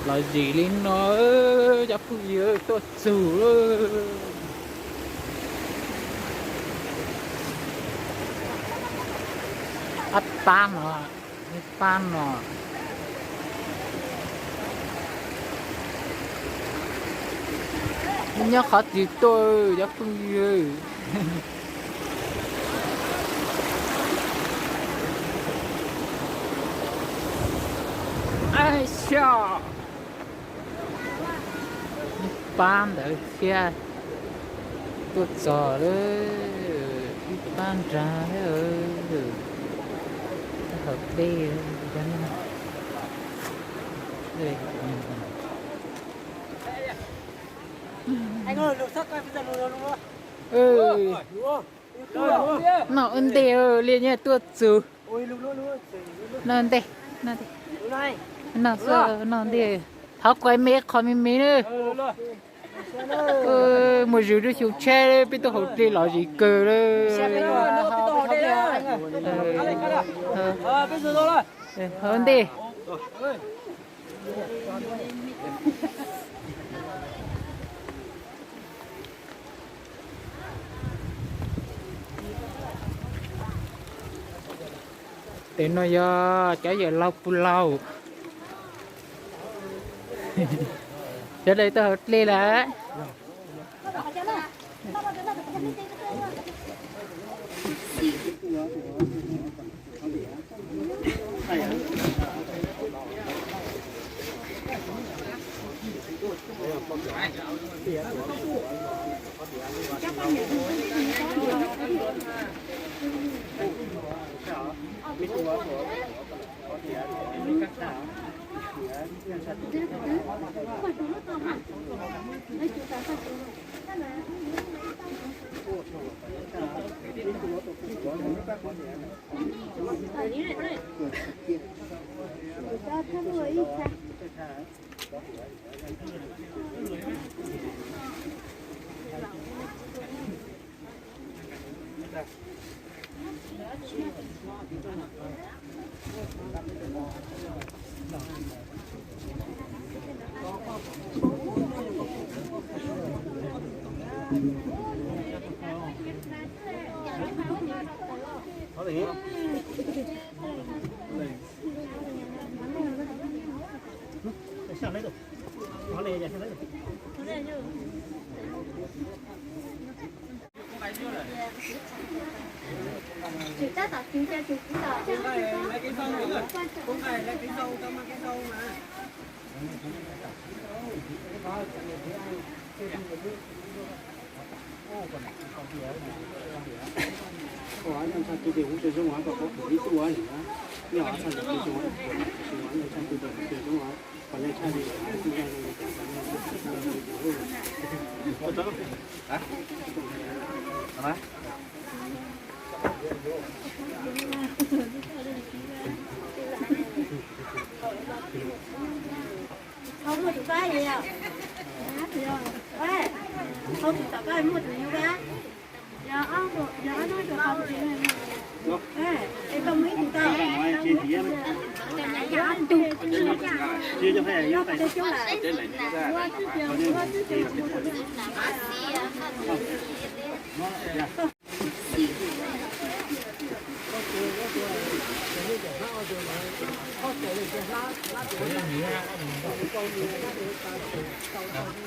Los zim li no, cov phooj ywg, tuaj txug lawm. Ab pab no, pab no. Nyob qhov twg tuaj, cov phooj ywg? Ab xyob, pab ntawd thiab. Tuaj txog lawm, ib pab nrag thiab. Hauv dej. Noj ua ntej li, nyob tuaj txug. Noj ntej, noj ntej. Noj xwb, noj ntej. Thov kuaj me qho me me na. Muaj zug lub xyoo tshiab peb tuaj hauv dej los zis kawg lawm. Hauv ntej. Tes no yog cov yawm laug puj laug. Cov dais tuaj hauv dej lawm.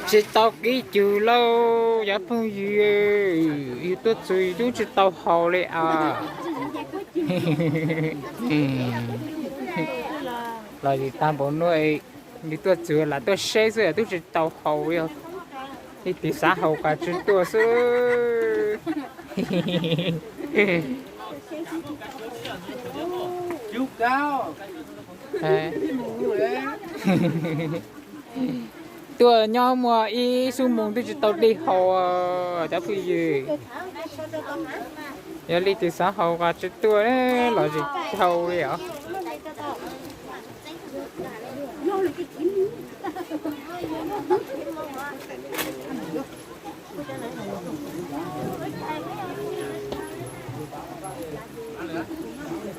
Tsis tau kib cug lauj cov phooj ywg, yus tuaj txug yus twb tsis tau haus li as. Los zis tag npaum no, yus tuaj txug lam tuaj saib xwb twb tsis tau haus li. Leej twg xav haus qas tsi tuaj xwb. Tuaj nyob muaj ib xuab moos twb tsis tau dej haus, cov phooj ywg. Yog leej twg xav haus qas tsi tuaj, los zis haus li os.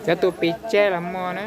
Cov tuaj pem tsev los muaj na.